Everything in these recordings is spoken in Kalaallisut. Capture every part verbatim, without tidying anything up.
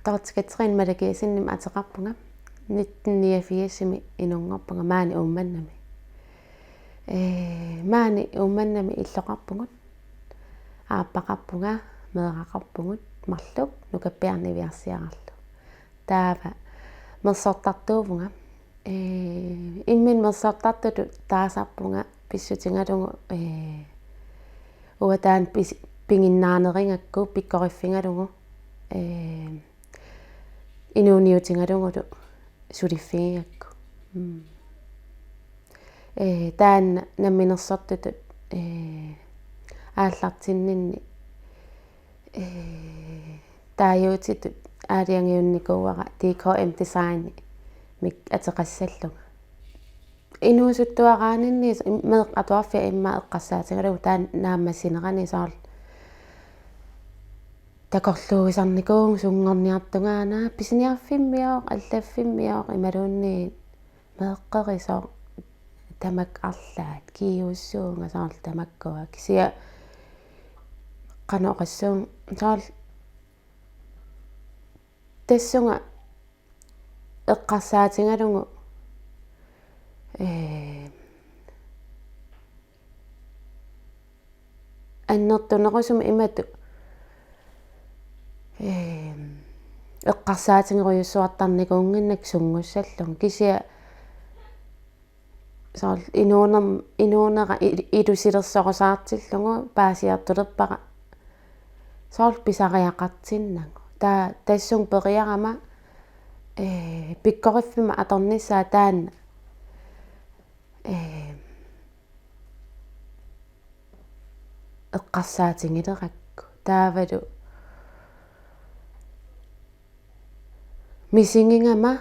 Dorthe Kathrine Malakiassenimik ateqarpunga. Nitten niogfirsimi inunngorpunga maani Uummannami. Ee, maani Uummannami illoqarpugut. Aappaqarpunga, meeraqarpugut, marluk nukappiarneq niviarsiararluni. Taava mersortartuuvunga. Ee, imminut mersortartutut taasarpunga pissutigalugu, ee, uanga taanna pis-, piginnaanerugakku pikkoriffigalugu, ee, inuuniutigalugulu suliffigigakku. Mm. Ee, taanna namminersortutut, ee, aallartinninni, ee, taaguutitut aalajangiunnikuuara D K M Designimik ateqassallunga. Inuusuttuaraaninni meeqqat atuarfiat immaqa eqqarsaatigalugu taanna naammassinerani soorlu takorluuisarnikuuvunga sunngorniartungaana pisiniarfimmioq, allaffimmiooq imaluunniit meeqqerisoq tamakku arlaat kiiussuunga soorlu tamakkua kisianni qanoq oqassuunga soorlu tassunga eqqarsaatigalugu, ee, annertunerusumik imatut, ee, eqqarsaatigerujussuartarnikuunnginnakku sunngussallugu. Kisianni soorlu inuunerm-, inuunera i-, ilusilersorusaartillugu paasiartulerpara soorlu pisariaqartinnagu. Taava tassunga periarama, ee, pikkoriffimma atornissaa taanna, ee, eqqarsaatigilerakku. Taavalu misigigama,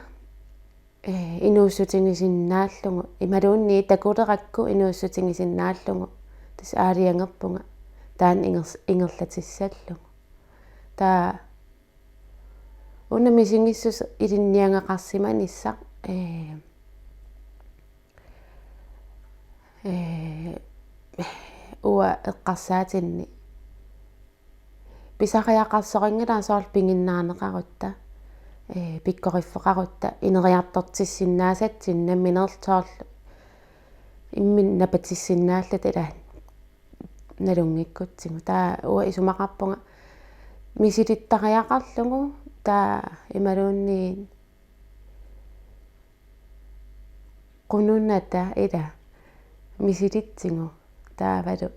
ee, inuussutigisinnaallugu, imaluunniit takulerakku inuussutigisinnaallugu, tassa aalajangerpunga taanna ingers-, ingerlatissallugu. Taava una misigissuseq ilinniagaqarsimanissaq, ee, ee, uanga eqqarsaatinni pisariaqarsorinngilanga soorlu piginnaaneqarutta, ee, pikkoriffeqarutta, ineriartortissinnaasatsinnik nammineq soorlu imminut napatissinnaalluta ila nalunngikkutsigu. Taava uanga isumaqarpunga misilittariaqarlugu, taava imaluunniit qununata ila misilitsigu taavalu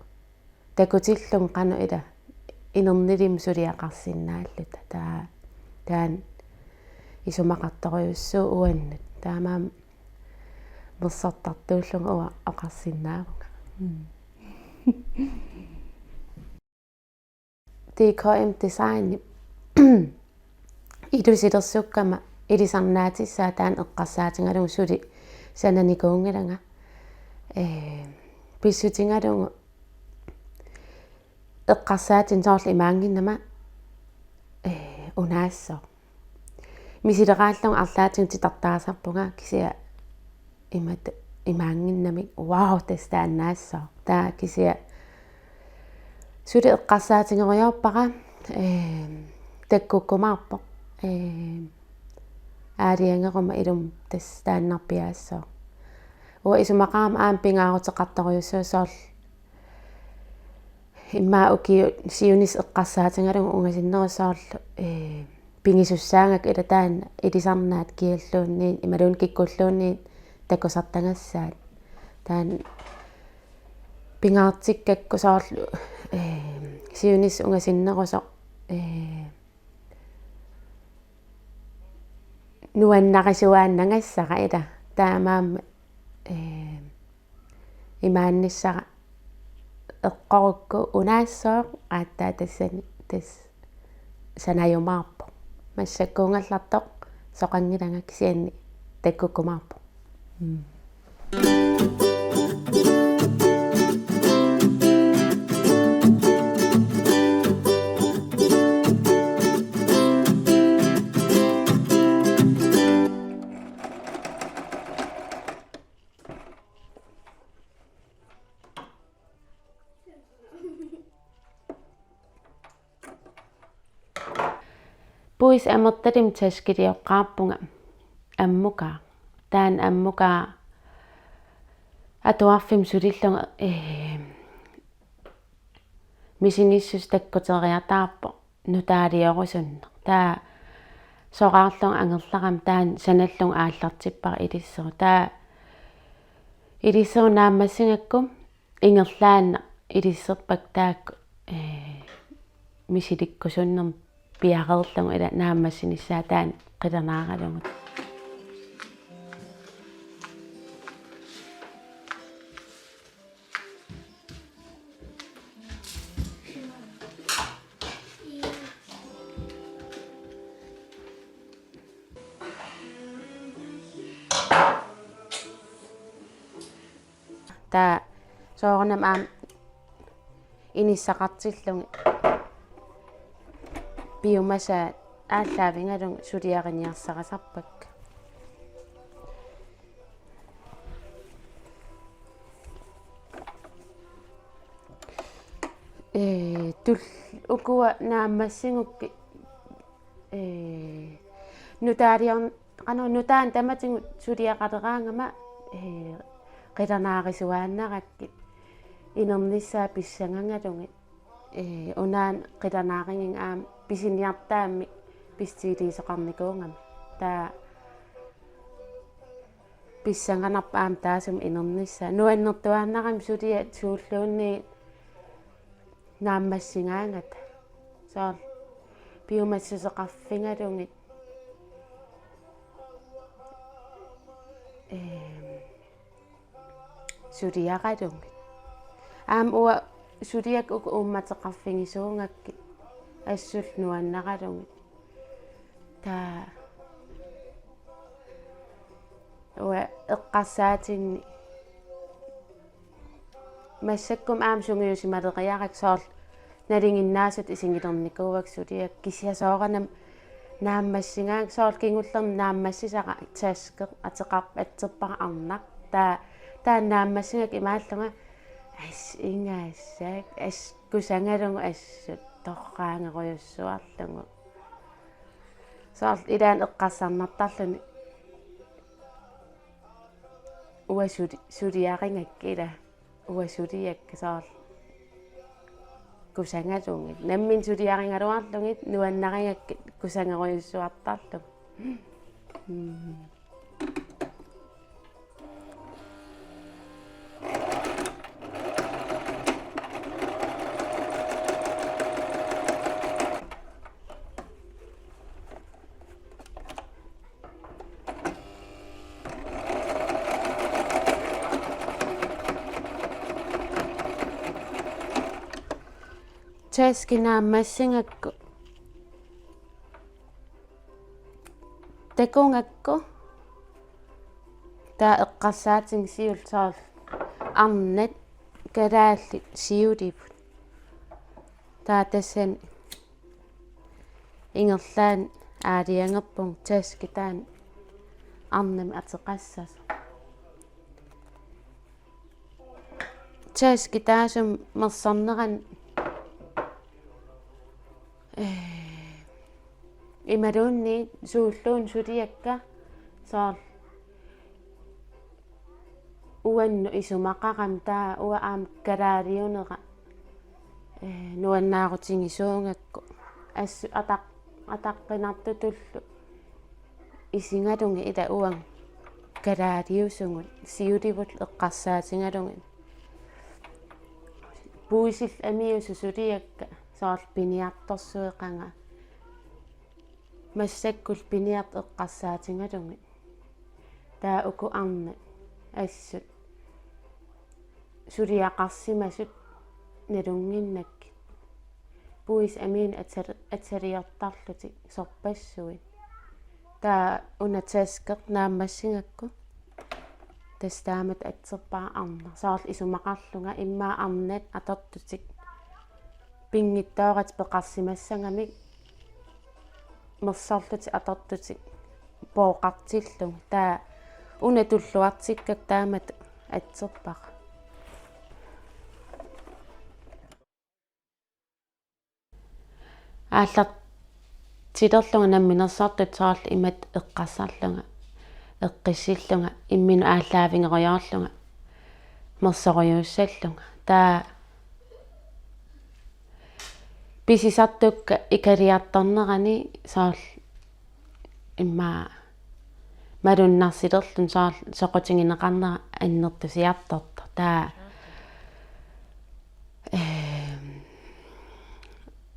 takutillugu qanoq ila inernilimmik suliaqarsinnaalluta. Taava taanna isumaqartorujussuuvoq uannut. Taamaammat mersortartuullunga uanga oqarsinnaavunga. Mm. D K M Design ilusilersukkama ilisarnaatissaa taanna eqqarsaatigalugu suli sananikuunngilanga. Ee, pissutigalugu eqqarsaatinik soorlu imaannginnama, ee, unaassooq. Misileraallugu arlaatigut titartaasarpunga kisianni imatut imaannginnamik, wow, tassa taannaassaaq. Taava kisianni suli eqqarsaatigerujoorpara, ee, takkukkumaarpoq. Ee, aalajangeruma ilumut tassa taannarpiaassooq. Uanga isumaqarama aamma pingaaruteqartorujussuuvoq soorlu immaqa ukiut siunissaq eqqarsaatigalugu ungasinnerusoq soorlu, ee, pigisussaagakku ila taanna ilisarnaat kialluunniit imaluunniit kikkulluunniit takusartagassaat. Taanna pingaartikkakku soorlu, ee, siunissaq ungasinnerusoq, ee, nuannarisuaannagassara ila. Taamaammat, ee, imaannissara eqqorukku unaassooq aatsaat tassani tassa sanajumaarpoq. Massakkuugallartoq soqanngilanga kisianni takkukkumaarpoq. Mm. Puisit amertalimmi taskilioqqaarpunga ammukaaq. Taanna ammukaaq atuarfimmi sulillugu, ee, misigissuseq takkuteriataarpoq nutaaliorusunneq. Taava soraarlunga angerlarama taanna sanallugu aallartippara ilisserup. Taava ilisserup naammassigakku ingerlaannaq ilisserpakka taakku, ee, misilikkusunnermik piareerlugu ila naammassinissaa taanna qilanaaralugu. Taava soorunami aamma inissaqartillugit piumasaat aallaavigalugit suliariniarsarisarpakka. Ee, tul-, ukua naammassigukkit, ee, nutaalior-, qanoq nutaanik tamatigut suliaqaleraangama, ee, qilanaarisuaannarakkit inernissaat pissangagalugit, ee, unaana qilanaarigiga aamma pisiniartaammik pisitsiliisoqarnikuugama. Taava pissanganarpoq aamma taassuma inernissaa. Nuannertuaannarami suliat suulluunniit naammassigaangata. Soorlu piumassuseqarfigalugit. Ehm, suliaralugit. Aamma uanga suliakka uku uummateqarfigisuugakkit assullu nuannaralugit. Taava uanga eqqarsaatinni massakkut aamma sungiusimaleriarakku soorlu nalinginnaasutut isigilernikuuakka suliakka kisianni soorunami naammassigaakka soorlu kingullermik naammassisara taske ateqar-, atserpara arnaq. Taava, taava naammassigakku imaallunga as ingaassaak as kusangalugu assut torraangerujussuarlugu. Soorlu ilaanni eqqarsarnartarluni uanga suli-, suliarigakku ila uanga suliakka soorlu kusangalugit. Nammineq suliarigaluarlugit nuannarigakkit kusangerujussuartarlugit. Mm. Taske naammassigakku. Takugakku. Taava eqqarsaatinga siulleq soorlu arnat kalaallit siulivut. Taava tassani ingerlaannaq aalajangerpunga taske taanna arnamik ateqassasoq. Taske taassuma mersornerani, ee, imaluunniit suulluunniit suliakka soorlu uannut isumaqarami taava uanga aamma kalaaliunera, ee, nuannaarutigisuugakku assut ataq-, ataqqinartutullu isigalugit ila uanga kalaaliusugut siulivut eqqarsaatigalugit. Puisillu amiusut suliakka soorlu piniartorsuit qanga. Massakkullu piniartut eqqarsaatigalugit. Taava uku arnat assut suliaqarsimasut nalunnginnakkit. Puisit amiinik atsal-, atsaliortarlutik sorpassuit. Taava una taske naammassigakku tassa taamatut atserpara arnaq. Soorlu isumaqarlunga immaqa arnat atortutik pinngitsooratik peqarsimassagamik mersorlutik atortutik pooqartillugit. Taava una tulluartikkakku taamatut atserpara. Aallar-, tilerlunga namminersortut soorlu imatut eqqarsarlunga, eqqissillunga, imminut aallaavigerujoorlunga, mersorujussuullunga. Taava pisisartukka ikaliartornerani soorlu immaqa malunnarsilerluni soorlu soqutigineqarnera annertusiartortoq. Taava, ehm,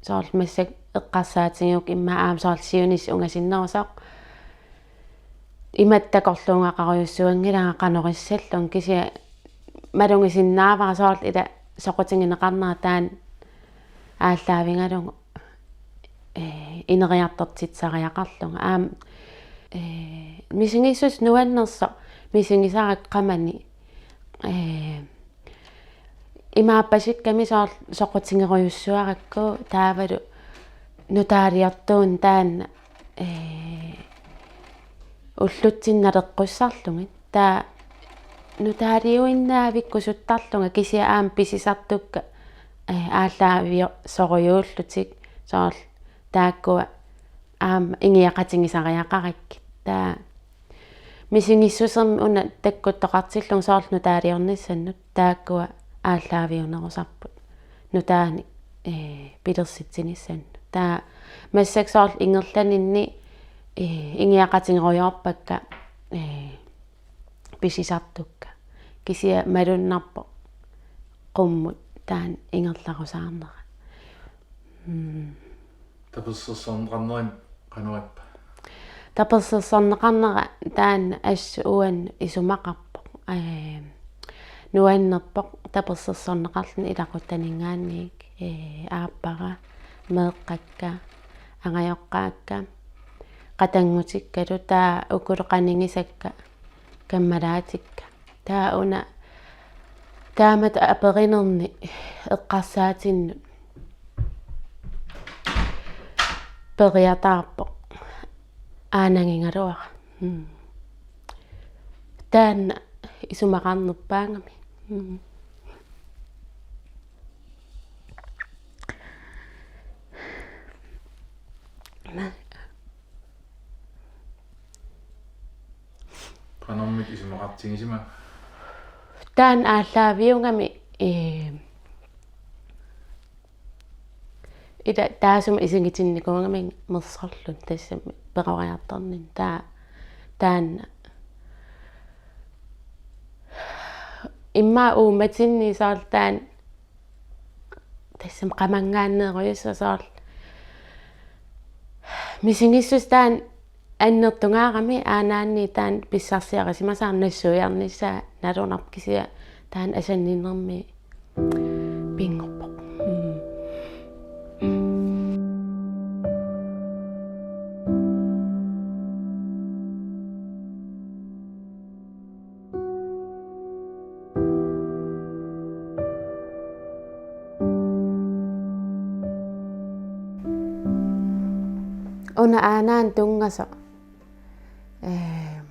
soorlu massakkut eqqarsaatigigukku immaqa aamma soorlu siunissaq ungasinnerusoq imatut takorluugaqarujussuanngilanga qanoq issallunga, kisianni malugisinnaavara soorlu ila soqutigineqarnera taanna aallaavigalugu, ee, ineriartortitsisariaqarlunga. Aamma, ee, misigissuseq nuannersoq misigisarakkami, ee, imaappasikkami soorlu soqutigerujussuarakku taavalu nutaaliortuuneq taanna, ee, ullutsinni naleqqussarlugit. Taava nutaaliuinnaavikkusuttarlunga kisianni aamma pisisartukka, ee, aallaaviorujussuullutik soorlu taakkua aamma ingiaqatigisariaqarakkit. Taava misigissusermik una takkuttoqartillugu soorlu nutaaliornissannut taakkua aallaaviunerusarput nutaanik, ee, pilersitsinissannut. Taava massakkut soorlu ingerlaninni, ee, ingiaqatigerujoorpakka, ee, pisisartukka. Kisianni malunnarpoq qummut taanna ingerlarusaarnera. Mm. Tapersersorneqarnerani qanoq ippa? Tapersersorneqarnera taanna assut uannut isumaqarpoq. Ee, nuannerpoq tapersersorneqarluni ilaqutaninngaanniit, ee, aappara, meeqqakka, angajoqqaakka, qatanngutikkalu taava ukulu qanigisakka kammalaatikka. Taava una taamatut aperinerni eqqarsaatinnut periataarpoq aanagigaluara. Mm. Taanna isumaqarnerpaagami. Mm. Qanormita isumaqartigisimava? Taanna aallaaviugami, ee, ila taassuma isigitinnikuugami mersorluni tassami peroriartorninni. Taava taanna immaqa uummatinni soorlu taanna tassami qamanngaanneerujussuaq soorlu misigissuseq taanna annertungaarami aanaanni taanna pissarsiarisimasara nassuiarnissaa nalunarpoq kisianni taanna asanninnermi pinngorpoq. Mm. Una aanaana tunngasoq, ee,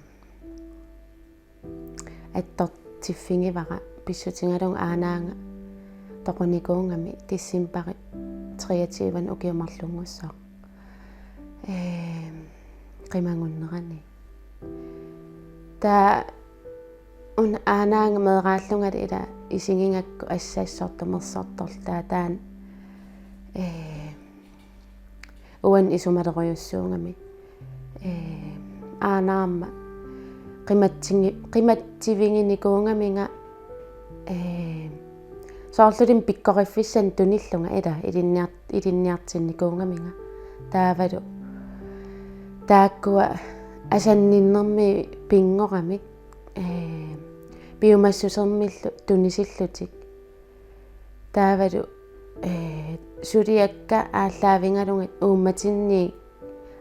attortiffigivara pissutigalugu aanaanga toqunikuugami decembarip treogtyve ukiut marlunngussooq. Ee, qimagunnerani. Taava una aanaanga meeraallungali ila isigigakku assassortoq mersortorlu taava taanna, ee, uannut isumalerujussuugami. Ee, aanaarma qimatsigi-, qimatsiviginikuugaminga, ee, soorlulimi pikkoriffissannik tunillunga ila ilinniar-, ilinniartinnikuugaminga. Taavalu taakkua asanninnermi pinngoramik, ee, piumassusermillu tunisillutik. Taavalu, ee, suliakka aallaavigalugit uummatinniit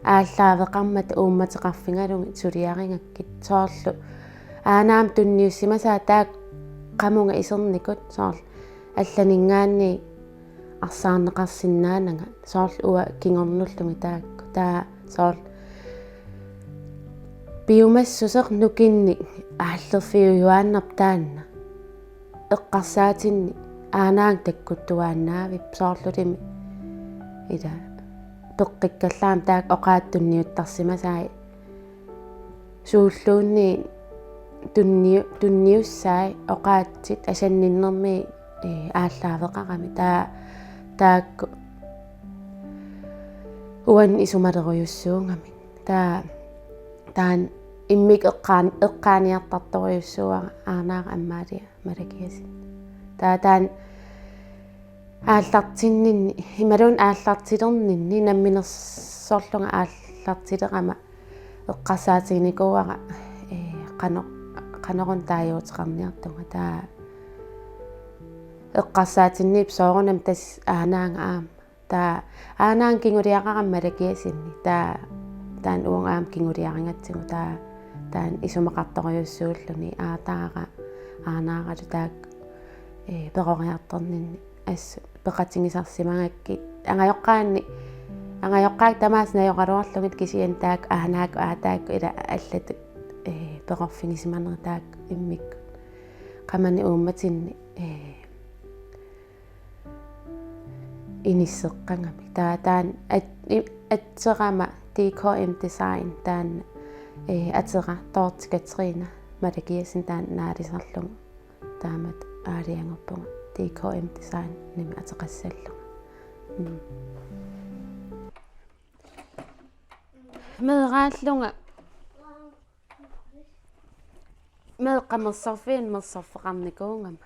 aallaaveqarmata uummateqarfigalugit suliarigakkit soorlu aanaama tunniussimasaat taakku qamunga isernikut soorlu allaninngaanniit arsaarneqarsinnaananga soorlu uanga kingornullugit taakku taava soorlu piumassuseq nukinnik aallerfiujuaannarpoq taanna. Eqqarsaatinni aanaanga takkuttuaannavippoq soorlulimi ila peqqikkallarami taakku oqaatsit tunniuttarsimasai. Suulluunniit tunniu-, tunniussai oqaatsit asanninnermi, ee, aallaaveqarami. Taa-, taakku uannut isumalerujussuugamik. Taa-, taanna immikkut eqqaan-, eqqaaniartartorujussuuara Aanaara Amalia Malakiassen. Taa-, taanna aallartinninni, imaluunniit aallartilerninni namminersorlunga aallartilerama eqqarsaatiginikuuara, ee, qano-, qanoruna taaguuteqarniartunga. Taa-, eqqarsaatinniippoq soorunami tassa Aanaanga aamma. Taa-, Aanaanga kinguliaqarami Malakiassenni. Taa-, taanna uunga aamma kinguliarigatsigu. Taa-, taanna isumaqartorujussuulluni aataara Aanaaralu taakku, ee, peroriartorninni assut peqatigisarsimagakkit. Angajoqqaanni, angajoqqaakka tamaasa najoraluarlugit kisianni taakku Aanaakkut aataakkut ila allatut, ee, perorfigisimanerat taakku immikkut qamani uummatinni, ee, inisseqqagamik. Taa-, taanna at-, i-, atserama D K M Design taanna, ee, atera Dorthe Katrine Malakiassen taanna naalisarlugu. Taamatut aalajangerpunga D K M Designimik ateqassallunga. Mm. Meeraallunga meeqqat mersorfiit mersorfeqarnikuugama.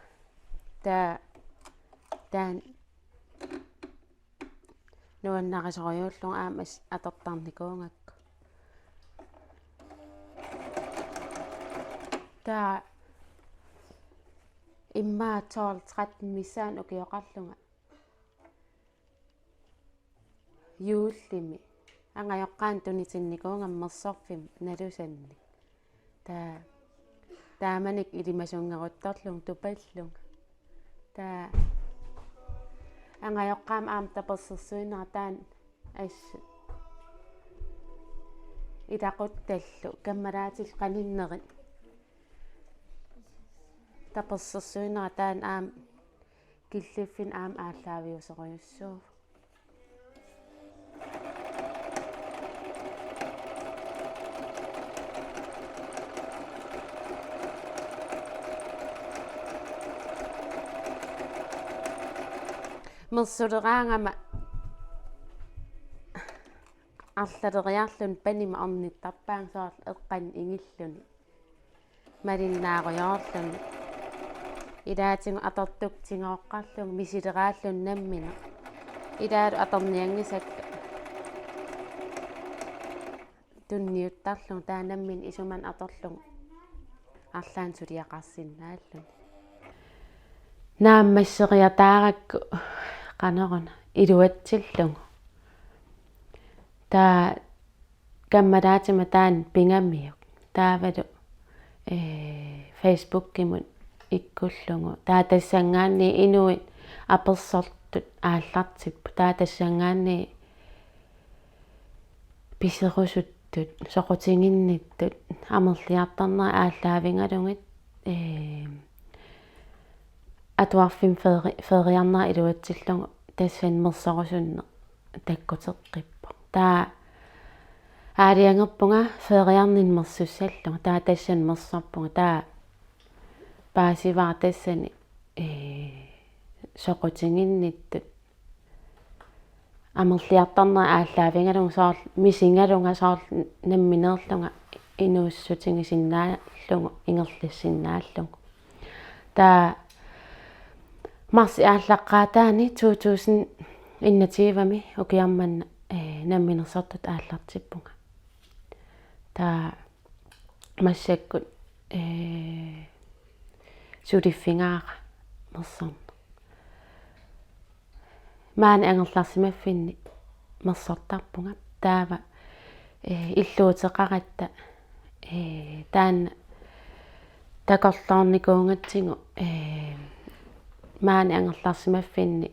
Taa-, taanna nuannarisorujussuullunga aamma as-, atortarnikuugakku. Taa-, immaqa tolv tretten missaani ukioqarlunga juullimi angajoqqaanut tunitinnikuugama mersorfimmi nalusanni. Taa-, taamanikkut ilimasunngeruttorlunga tupallunga. Taa-, angajoqqaamut aamma tapersersuinera taanna assut ilaquttallu kammalaatillu qaninnerit. Tapersersuinera taanna aamma killiffinni aamma aallaaviusorujussuuvoq. Mersuleraangama arlaleriarluni panima ornittarpaanga soorlu eqqannut ingilluni. Malinnaarujoorluni. Ilaatigut atortukkut tigooqqarlugit misileraalluni nammineq. Ilaalu atornianngisakka tunniuttarlugu taava nammineq isumanut atorlugu arlaannik suliaqarsinnaalluni. Naammasseriataarakku qanoruna iluatsillugu. Taa-, kammalaatima taanna pigamiuk. Taavalu, ee, Facebookimut ikkullugu. Taa tassanngaanniit inuit apersortut aallartipput. Taa tassanngaanniit piserusuttut, soqutiginnittut, amerliartornerat aallaavigalugit, ee, atuarfimmi feeri-, feeriarnera iluatsillugu tassani mersorusunneq takkuteqqippoq. Taa aalajangerpunga feeriarninni mersussallunga. Taa tassani mersorpunga. Taa paasivara tassani, ee, soqutiginnittut amerliartornerat aallaavigalugu soorlu misigalunga soorlu nammineerlunga inuussutigisinnaallugu ingerlassinnaallugu. Taa marsip aallaqqaataani to tusind enogtyve-mi ukioq manna, ee, namminersortutut aallartippunga. Taa massakkut, ee, suliffigaara mersorneq. Maani angerlarsimaffinni mersortarpunga. Taava, ee, illuuteqaratta, ee, taanna takorloornikuugatsigu, ee, maani angerlarsimaffinni,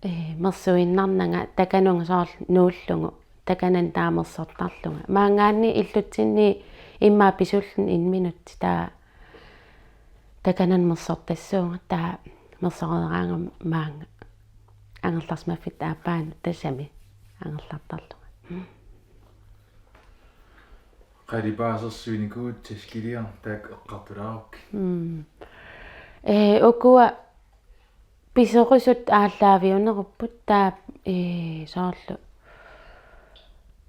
ee, mersuinnarnanga takanunga soorlu nuullugu takanani taava mersortarlunga. Maanngaanniit illutsinniit immaqa pisulluni en minut taava takanani mersortassuunga, taava mersoreeraangama maannga. angerlarsimaffitta aappaanut tassami angerlartarlunga. Qalipaasersuinikuuvutit taskiliaq taakku eqqartulaaruk. Mm. Ee, ukua piserusut aallaaviunerupput taava, ee, soorlu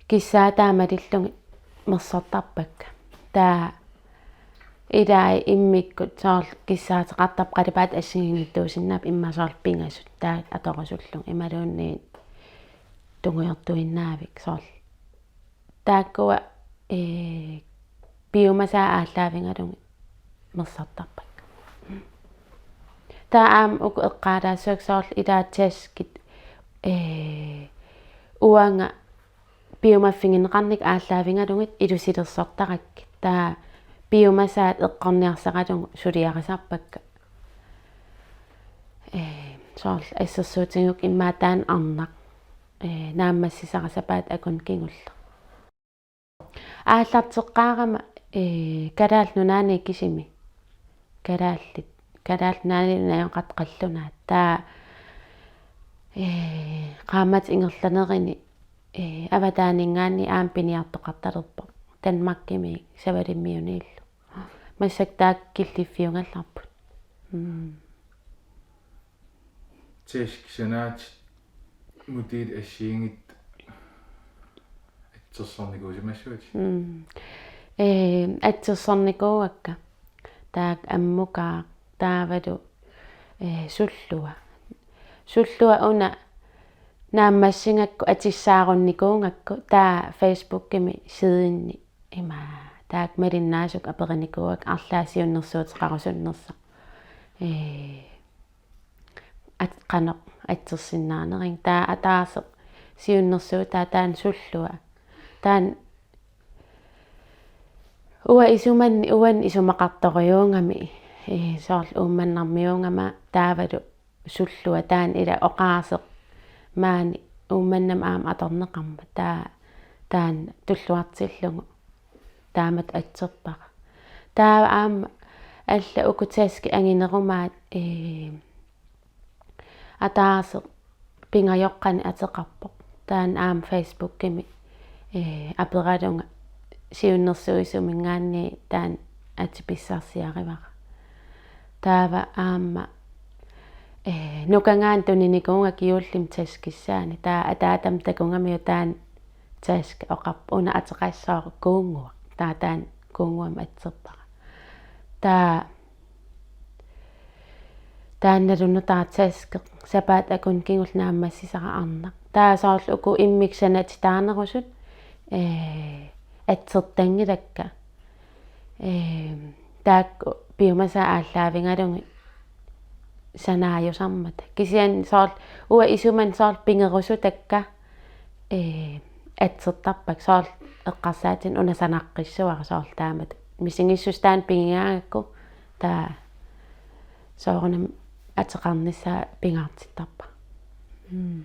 kissaataa malillugit mersortarpakka. Taava ilai immikkut soorlu kissaateqartarput qalipaatit assigiinngitsuusinnaapput immaqa soorlu pingasut taava atorusullugit imaluunniit tungujortuinnaavik soorlu. Taakkua, ee, piumasaat aallaavigalugit mersortarpakka. Taava aamma uku eqqaalaassuakka soorlu ilaat taskit, ee, uanga piumaffigineqarnikkut aallaavigalugit ilusilersortarakkit. Taava piumasaat eqqorniarsaralugu suliarisarpakka. Ee, soorlu assersuutigalugu immaqa taanna arnaq, ee, naammassisara sapaatit-akunnerup kingulleq. Aallarteqqaarama, ee, Kalaallit Nunaanni kisimi. Kalaallit, Kalaallit Nunaanni najugaqartut qallunaat. Taava, ee, qaammatit ingerlanerini, ee, avataaninngaanniit aamma piniartoqartalerpoq. Danmarkimi Savalimmiuniillu. Massakkut taakku killiffiugallarput. Mm. Taskit sanaatit modelit assigiinngitsut atsersornikuusimassuutit? Mm. Ee, atsersornikuuakka. Taakku ammukaaq taavalu, ee, sullua. Sullua una naammassigakku atissaarunnikuugakku taava Facebookimi sidenni ima taakku malinnaasut aperinikuuakka arlaat siunnersuuteqarusunnersoq. Ee, at-, qanoq atsersinnaaneriga. Taava ataaseq siunnersuutaa taanna sullua. Taanna uanga isumanni uani isumaqartorujuugami, ee, soorlu Uummannarmiuugama taavalu sullua taanna ila oqaaseq maani Uummannami aamma atorneqarmat taava taanna tulluartillugu taamatut atserpara. Taava aamma allat uku taskit anginerumaat, ee, ataaseq pingajoqqanik ateqarpoq. Taanna aamma Facebookimi, ee, aperalunga siunnersuisuminngaanniit taanna atipissarsiarivara. Taava aamma, ee, nukagaanni tuninikuugakku juullimi taskissaani. Taava ataatama takugamiuk taanna taski oqarpoq una ateqassooq kuunnguaq. Taava taanna kuunnguamik atserpara. Taava taannalu nutaaq taski sapaatit-akunnerup kingulleq naammassisara arnaq. Taava soorlu uku immikkut sanatitaanerusut, ee, atsertanngilakka. Ee, taakku piumasaat aallaavigalugit sanaajusarmata. Kisianni soorlu uanga isumanni soorlu pigerusutakka, ee, atsertarpakka soorlu eqqarsaatinik una sanaqqissuara soorlu taamatut. Misigissuseq taanna pigigaangakku taava soorunami ateqarnissaa pingaartittarpara. Mm.